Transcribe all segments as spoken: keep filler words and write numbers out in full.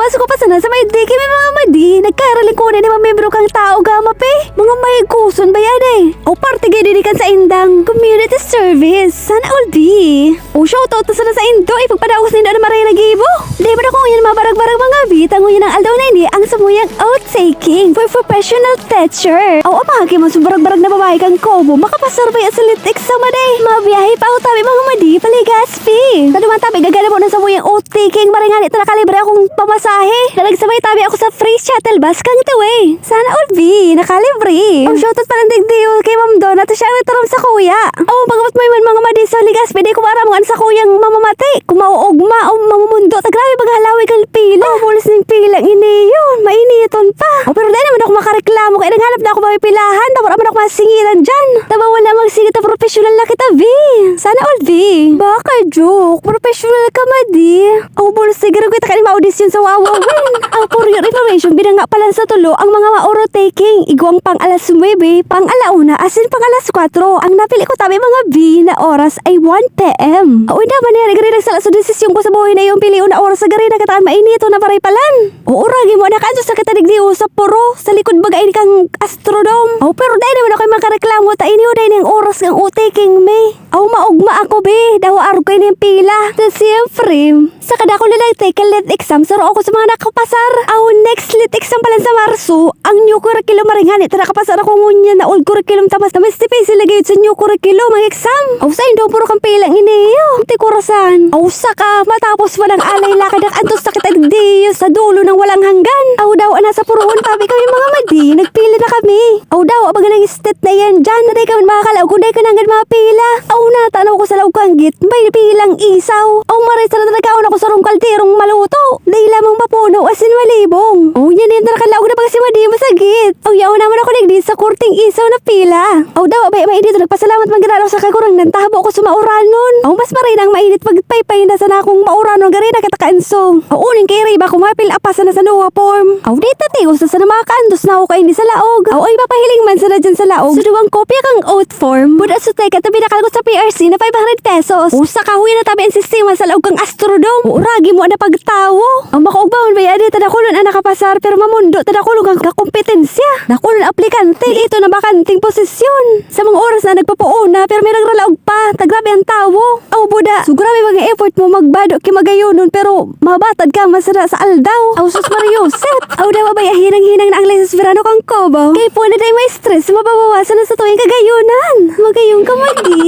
Pasok ko pa sana sa may diki, may mga madi. Nagkaralingkunan ni mamembro kang tao, gama pe. Mga mahigkuson ba yan eh? O parte kayo din kan sa indang community service. Sana all be. O shoutout na sana sa indo, ipagpadaos nindo na maray na gibo. Di ba na kung yan mabarag-barag mga bi, tango yan ang aldaw na ini, ang samuyang oath-taking for professional teacher. O amaki mo, sa barag-barag na babae kang kobo, makapasar ba yan sa lit exam, aday? Mabiyahe pa ako tabi, mga madi, paligas, pi. Taduman tabi, gagana mo na samuyang oath-taking, maray ngani ta nakalibre akong pamasahe. Na nagsabay tabi ako sa free shuttle bus kang the way. Sana all be, nakalibre. O shoutout pala digdi, o, kay Ma'am Don, ato siya ang nagtaram sa kuya. O, pagabot mo man, mga madi, sa ligas, pwede ko maaram kung ano sa kuyang mamamati. Kung mauugma o mamumundo, ta grabe, maghalawi kang pila. O, bulis ning pilang ini yun, mainiton pa. O, pero dai naman ako makareklamo, kaya naghanap na ako mapipilahan, tapos naman ako masingiran dyan. Taba wala magsingit na professional na kita, bi. Sana all, bi. Baka joke, professional ka, madi. O, bulis, sige, rin kita ka ni maudisyon sa Wawa Win. Ang for your information, binanga pa lang sa tulo ang mga maoro taking. Igwang pang alas nuebe, pang alauna, asin pang alas kwatro. Ang napili ko tabi, mga bi, na oras ay one p.m. O, hindi man yan, nagari nagsala sa desisyon ko sa buhay na iyong pilion na oras sa gari na kataan mainito na paray palan. O, uragi mo, nakaantos na kita digdi, o, sa puro, sa likod baga ini kang Astrodome. O, pero dai naman ako makareklamo, ta ini o dai ning oras kang oath-taking mi. Aw, maugma ako, be. Dawa arog kayo niyang pila. Ta siyempre, sa kadakul na nag-take lit exam, saro ako sa mga nakapasar. Aw, next lit exam pa lang sa Marso, ang new curriculum maring hani ta nakapasar ako ngunyan na old curriculum ta mas, ta mas difícil na gayud sa new curriculum ang exam. Aw, sa indo, puro kang pilang ini, oh. Ti kurasan. Aw, saka, matapos walang alay lakad, nag-antos na kita diyo sa dulo ng walang hanggan. Aw, daw, nasa puroon tabi kami, mga madi, nagpila na kami. Aw, daw, abang nang istet na yan dyan. Naday ka man makakalaog kung dai ka nanggad mapila. Aw, natanaw ko sa laog kang git, may pilang isaw. Aw, maray sana nagkaon ako sa rong kalderong maluto. Dai lamang mapuno, asin malibong. Aw, yan yan, nakalaog na baga si Madi masagit. Aw, yaon naman ako digdi sa kurting isaw na pila. Aw, daw, abay, abay, dito, nagpasalamat man gid ako sa Kagurangnan, ta habo ko sa mauranon. Aw, mas maray nang mainit pagpaypay na sana akong mauranon, gari na kita kaanso. Aw, uning kay Ray ba kumapil apa sana sa Noah form? Aw, di ta tios na sana makaandos na ako kaini sa laog. Aw, ay, papahiling man sana dyan sa laog. Sa duwang kopya kang oath form. Buda sa teka, tabi na kalgot sa P R C na five hundred pesos. O, sa kahoy na tabi ang sistema sa laog kang Astrodome. O, uragi mo na pagtawo. Ang makaugbaon ba yan? Tadakulon ang nakapasar, pero mamundo, tadakulon ang kakompetensya. Dakulon aplikante, ito na bakanting posisyon. Sa mga oras na nagpapuuna, pero may nagralaog pa. Tagrabe ang tawo. Aw, buda. So, grabe mga effort mo magbado ki magayonon, pero mabatad ka masara sa aldaw. Aw, sus, Maria Josep. Aw, dawa ba hinang-hinang na ang license verano kang Kobo? Kay po na day may stress, mababawasan na sa tuwing kagayonan. Magayon ka, Madi.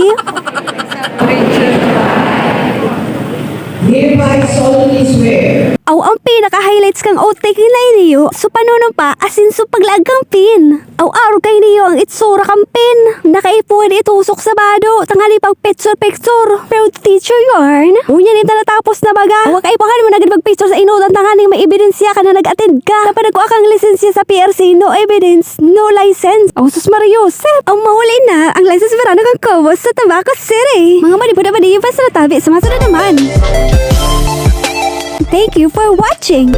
Hereby solemnly swear. Aw, ang pinaka-highlights kang oath-taking na iniyo, so panunumpa, asin so paglaag kang pin. Aw, arog kayo niyo ang itsura kang pin. Nakaipuhan itusok sa bado, tangali pag picture-picture. Pero teacher yarn. Unya, ni ta natapos na baga. Aw, kaipuhan mo na gid mag-picture sa inutan tanganing may ebidensya ka na nag-attend ka. Kapag nagkuha kang lisensya sa P R C, no evidence, no license. Aw, sus, Maria Josep. Ang mahuli na ang license verano kang Kobo sa Tabaco City. Mga manipod naman ninyo, basta natabi sa masunod naman. Thank you for watching.